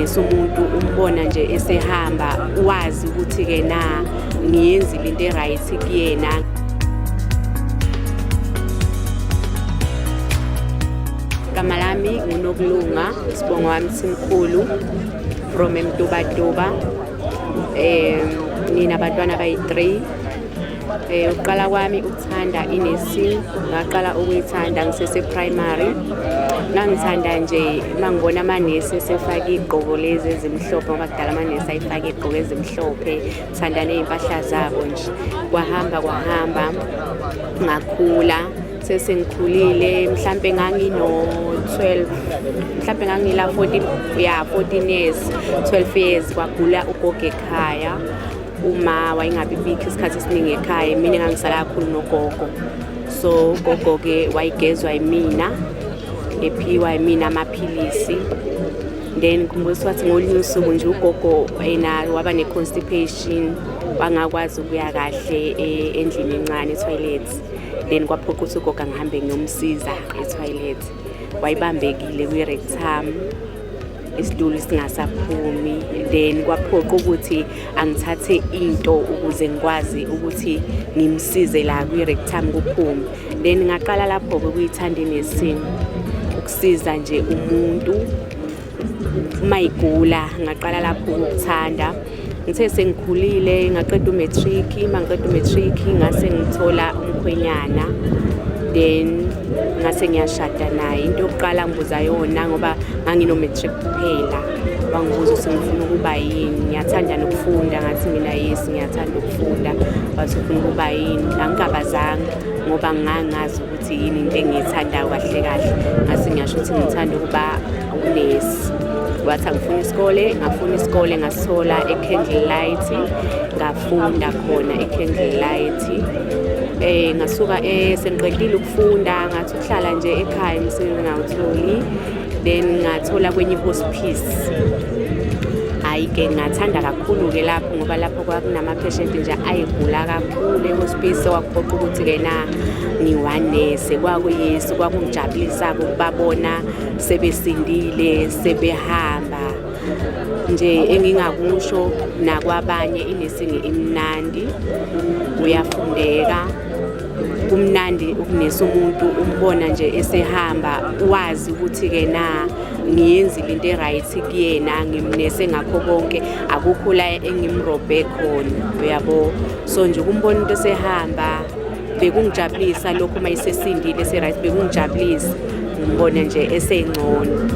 ukunesa umuntu umbona nje esehamba, wazi ukuthi-ke na ngiyenzile into e-right kuyena. Igama lami nguNokulunga, isibongo wami Simkhulu from eMtubatuba. Nginabantwana abayi-3. Ukuqala kwami ukuthanda i-nursing, ngaqala ukuyithanda ngisese primary. Ngangithanda nje uma ngibona amanesi esefaka iy'gqoko lezi ezimhlophe, ngoba kudala amanesi ayefaka iy'gqoko ezimhlophe, thanda ney'mpahla zabo nje. Kwahamba kwahamba ngakhula, sesengikhulile mhlampe ngangino-12, mhlampe ngangila 14, ya 14 years, 12 years, kwagula ugogo ekhaya. Uma wayengabi bikho isikhathi esiningi ekhaya, mina ngangisala kakhulu nogogo. So ugogo-ke wayegezwa yimina, ephiwa yimina amaphilisi. Then ngikhumbula ukuthi wathi ngolunye usuku nje ugogo yena waba ne-constipation, wangakwazi ukuya kahle endlini encane e-toilet. Then kwaphoqa ukuthi ugogo angihambe ngiyomsiza e-toilet. Wayibambekile kwi-rectum, isitulo singasaphumi. Then kwaphoqa ukuthi angithathe into ukuze ngikwazi ukuthi ngimsize la kwi-rectum kuphume. Then ngaqala lapho-ke ukuyithanda i-nursing, ukusiza nje umuntu uma igula, ngaqala lapho ukukuthanda. Ngithe sengikhulile ngaqeda u-matric, uma ngiqeda u-matric ngase ngithola umkhwenyana, then ngase ngiyashada naye. Into yokuqala ngibuza yona, ngoba ngangino-matric kuphela, wangibuza ukuthi ngifuna ukuba yini, ngiyathanda nokufunda. Ngathi mina yes, ngiyathanda ukufunda. Wathi ufuna ukuba yini? Angingabazanga ngoba ngangazi ukuthi yini into engiyithandayo kahle kahle. Ngase ngiyasho ukuthi ngithanda ukuba unesi. Wathi angifuna isikole, ngafuna isikole ngasithola e-Candlelight, ngafunda khona e-Candlelight. Ngasuka sengiqedile ukufunda, ngathi ukuhlala nje ekhaya umsebenzi ngawutholi, then ngathola kwenye i-hospice. Hhayi-ke ngathanda kakhulu-ke lapho, ngoba lapho kwakunama-patient nje ayegula kakhulu e-hospice, kwakuphoqa ukuthi-ke na ngiwanese. Kwakuyisi kwakungijabulisa-ke ukubabona sebesindile, sebehamba nje. Engingakusho nakwabanye, i-nursing imnandi, kuyafundeka, kumnandi ukunesa umuntu umbona nje esehamba, wazi ukuthi-ke na ngiyenzile into e-right kuyena, ngimnese ngakho konke, akukho la engimrobhe khona, uyabo. So nje ukumbona umuntu esehamba bekungijabulisa lokho, uma esesindile ese-right bekungijabulisa, ngimbone nje esengcono.